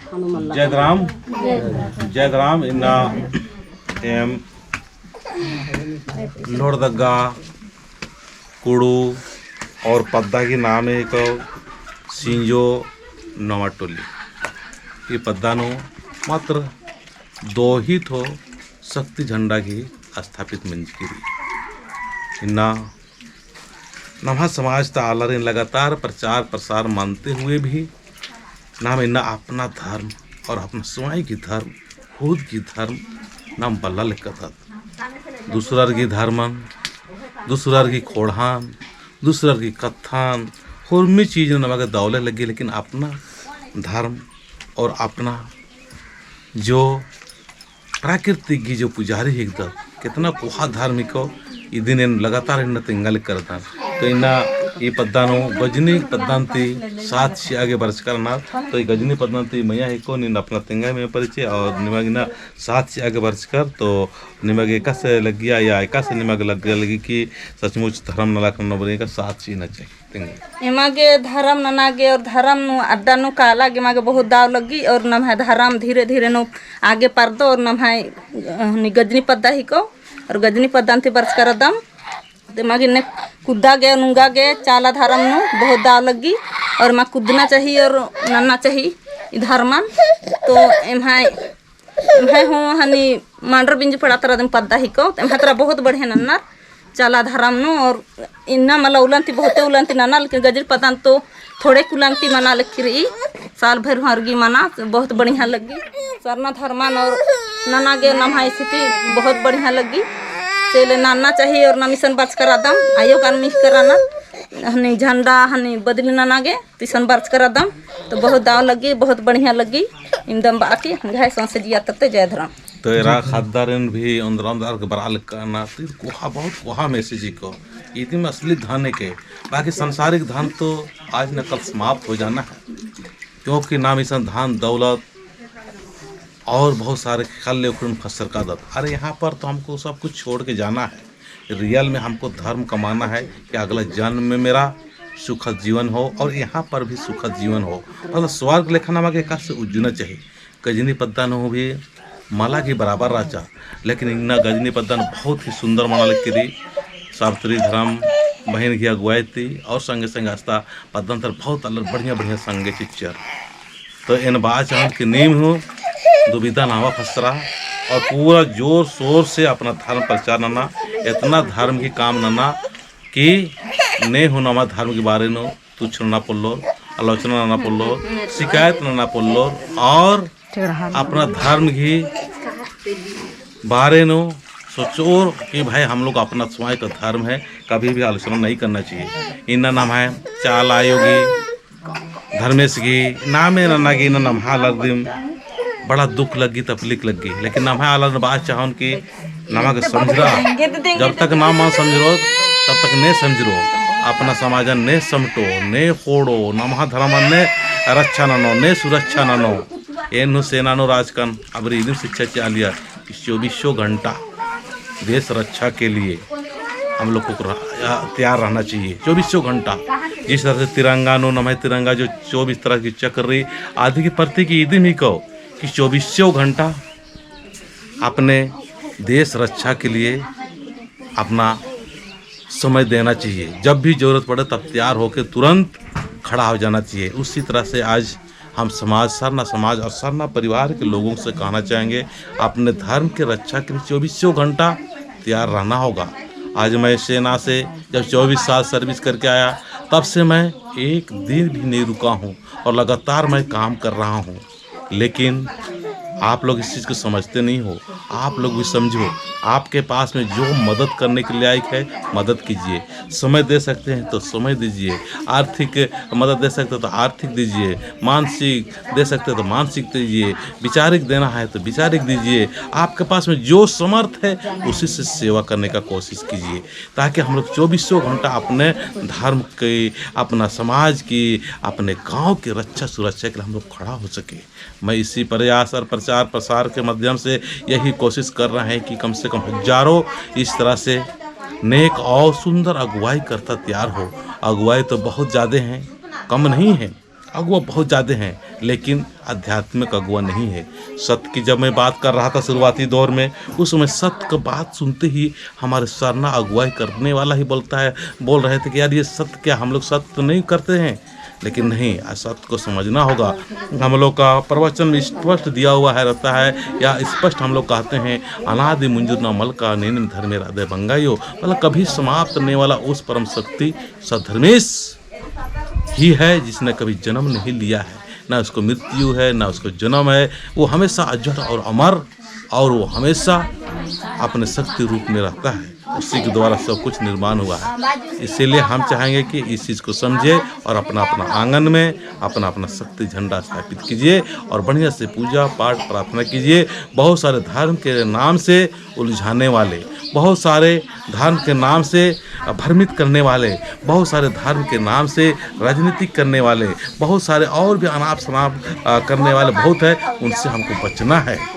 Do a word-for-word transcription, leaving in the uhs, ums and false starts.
जय राम, जय राम। इन्ना एम लोहरदगा, कुड़ू और पद्दा की नामे को सिंजो नवा टोली। ई पद्दा नू मात्र दो ही ठो शक्ति झंडा की स्थापित मंजकी रई। इन्ना नम्है समाज ता आलारिन लगातार प्रचार प्रसार मनते हुए भी नाम इन्ना अपना धर्म और अपना स्वयं की धर्म, खुद की धर्म नाम बल्ला लेकत हत। दूसरर की धर्मन, दूसरर की खोड़हान, दूसरर की कत्थान, होरमी चीज नमा गे दौले लग्गी, लेकिन अपना धर्म और अपना जो प्राकृतिक गही जो पुजारी हिकदत, केतना कोहा धर्म हिको, इदिन एन लगातार इन्ना तेंगा लेकरदन। तो इन्ना ई पद्दा नू गजनी पद्दन ती सात चिआ गे बरचकर रअनर, तो ई गजनी पद्दन ती मइय्याँ हिको, नीन अपना तेंगा में परिचय और निमा गे इन्ना सात चिआ गे बरचकर, तो निमा गे एकासे लग्गिया या एकासे निमा गे लग्गिया लग्गी कि सचमुच धर्म नलख नन्ना बरई का सात चिअना चाही। एमा गे धरम नना गे और धरम नू अड्डा नू काला गे एमा गे बहुत दाव लग्गी और नम्है धरम धीरे धीरे नू आगे परदो और नम्है, अ, हनी गजनी पद्दा हिको और गजनी पद्दा ती बरचकर रअदम। एमा गे इन्ने कुद्दा गे नुंगा गे चाला धरम नू बहुत दाव लग्गी और एमा कुद्दना चाही और नन्ना चाही ई धरमन। तो एम्है एम्है हूँ हनी मांडर बिंज पड़ा तरा दिम पद्दा हिको, तो एम्है तरा बहुत बढ़िया नन्नर चाला धरम नू, और इन्ना मला उल्ला ती बहुते उल्ला ती नना, लेकिन गजनी पद्दन तो थोड़े उल्ला ती मना लगी रई, साल भर हूँ अरगी मना, बहुत बढ़िया लग्गी। सरना धरमन और नना गे नम्है स्थिति बहुत बढ़िया लग्गी। चले नन्ना चाही और नम इसन बरचकर रअदम, आयो कान मिख कर रअनर, हनी झंडा, हनी बदली नना गे। तिसन बरचकर रअदम, तो बहुत दाव लग्गी, बहुत बढ़िया लग्गी। इमदम बाकी घाय सौंसे जिया तरते जय धरम। तो एरा ख़द्दारिन भी ओन्द्रमदार के बरआ लक्कना, तो कोहा, बहुत कोहा message हिको। इदिम असली धन हेके, बाकी सांसारिक धन तो आज न कल समाप्त हो जाना है, क्योंकि नाम इसन धन दौलत और बहुत सारे ख़ल्ल उखड़न फसर का दत। अरे यहाँ पर तो हमको सब कुछ छोड़ के जाना है। Real में हमको धर्म कमाना है कि अगला जन्म में मेरा सुखद जीवन हो और यहाँ पर भी सुखद जीवन हो। मतलब स्वर्ग लेखा नमा गे एकासे उज्जना चाही। गजनी पद्दा नू भी मला गही बराबर रहचा, लेकिन इन्ना गजनी पद्दा नू बहुत ही सुंदर मना लगी रई। सावित्री धर्म बहिन गही अगुवाई ती और संगे संगे अस्ता पद्दा नू तर बहुत अलग बढ़िया बढ़िया संगे चिच्चर। तो एन बआ चाहन कि नीम हूँ दुविधा नावा फसरा और पूरा जोर शोर से अपना धर्म प्रचार नना, एतना धर्म की काम नना कि ने हूँ नमा धर्म के बारे नू तुच्छ नना पोल्लोर, आलोचना नना पोल्लोर, शिकायत नना पोल्लोर और अपना धर्म की बारे नू सोचोर कि भाई हम लोग अपना स्वयं का धर्म है, कभी भी आलोचना नहीं करना चाहिए। इन्ना नम्है चाला आयो गही धर्मेस गही नामे नना गे इन्ना नम्है आलर दिम बड़ा दुख लग्गी, तकलीफ लग्गी। लेकिन नम्है आलर बआ चाहन कि नमा गे समझरआ, जब तक नाम मल समझरओ, तब तक ने समझरओ। अपना समाजन ने समटो, ने ख़ोंड़ो, नम्है धर्मन ने रक्षा ननो, ने सुरक्षा ननो। एन हूँ सेना नू रहचकन, अबरी इदिम शिक्षा चिआ लिया कि चौबीसों घंटा देश रक्षा के लिए हम लोग को रह-, तैयार रहना चाहिए। चौबीसों घंटा, जिस तरह से तिरंगा नू, नम्है तिरंगा जो चौबीस तरह की चक्र रई, आदि की प्रतीक इदिम हिको कि चौबीसों घंटा अपने देश रक्षा के लिए अपना समय देना चाहिए। जब भी जरूरत पड़े तब तैयार होके तुरंत खड़ा हो जाना चाहिए। उसी तरह से आज हम समाज, सरना समाज और सरना परिवार के लोगों से कहना चाहेंगे, अपने धर्म के रक्षा के लिए चौबीसों घंटा तैयार रहना होगा। आज मैं सेना से जब चौबीस साल service करके आया, तब से मैं एक दिन भी नहीं रुका हूँ और लगातार मैं काम कर रहा हूँ। लेकिन आप लोग इस चीज़ को समझते नहीं हो। आप लोग भी समझो, आपके पास में जो मदद करने के लायक है, मदद कीजिए। समय दे सकते हैं तो समय दीजिए, आर्थिक मदद दे सकते हैं तो आर्थिक दीजिए, मानसिक दे सकते हैं तो मानसिक दीजिए, विचारिक देना है तो विचारिक दीजिए। आपके पास में जो समर्थ है, उसी से सेवा करने का कोशिश कीजिए, ताकि हम लोग चौबीसों घंटा अपने धर्म की, अपना समाज की, अपने गांव की रक्षा सुरक्षा के लिए हम लोग खड़ा हो सके। मैं इसी प्रयास और प्रचार प्रसार के माध्यम से यही कोशिश कर रहे हैं कि कम से कम हजारों इस तरह से नेक और सुंदर अगुवाई करता तैयार हो। अगुवाई तो बहुत ज़्यादा हैं, कम नहीं है। अगुवा बहुत ज़्यादा हैं, लेकिन आध्यात्मिक अगुवा नहीं है। सत्य की जब मैं बात कर रहा था शुरुआती दौर में, उस समय सत्य का बात सुनते ही हमारे सरना अगुवाई करने वाला ही बोलता है, बोल रहे थे कि यार, ये सत्य क्या, हम लोग सत्य तो नहीं करते हैं? लेकिन नहीं, आज सत्य को समझना होगा। हम लोग का प्रवचन में स्पष्ट दिया हुआ है, रहता है, या स्पष्ट हम लोग कहते हैं, "अनादि मुंजुरना मलका, नेनेम धर्मेर अदय बंगायो।" मतलब, कभी समाप्त नहीं वाला उस परम शक्ति सद्धर्मेश ही है, जिसने कभी जन्म नहीं लिया है, ना उसको मृत्यु है, ना उसको जन्म है। वो हमेशा अजर और अमर, और वो हमेशा अपने शक्ति रूप में रहता है। उसी के द्वारा सब कुछ निर्माण हुआ है। इसीलिए हम चाहेंगे कि इस चीज़ को समझे और अपना अपना आंगन में अपना अपना शक्ति झंडा स्थापित कीजिए और बढ़िया से पूजा पाठ प्रार्थना कीजिए। बहुत सारे धर्म के नाम से उलझाने वाले, बहुत सारे धर्म के नाम से भ्रमित करने वाले, बहुत सारे धर्म के नाम से राजनीतिक करने वाले, बहुत सारे और भी अनाप शनाप, अ, करने वाले बहुत है, उनसे हमको बचना है।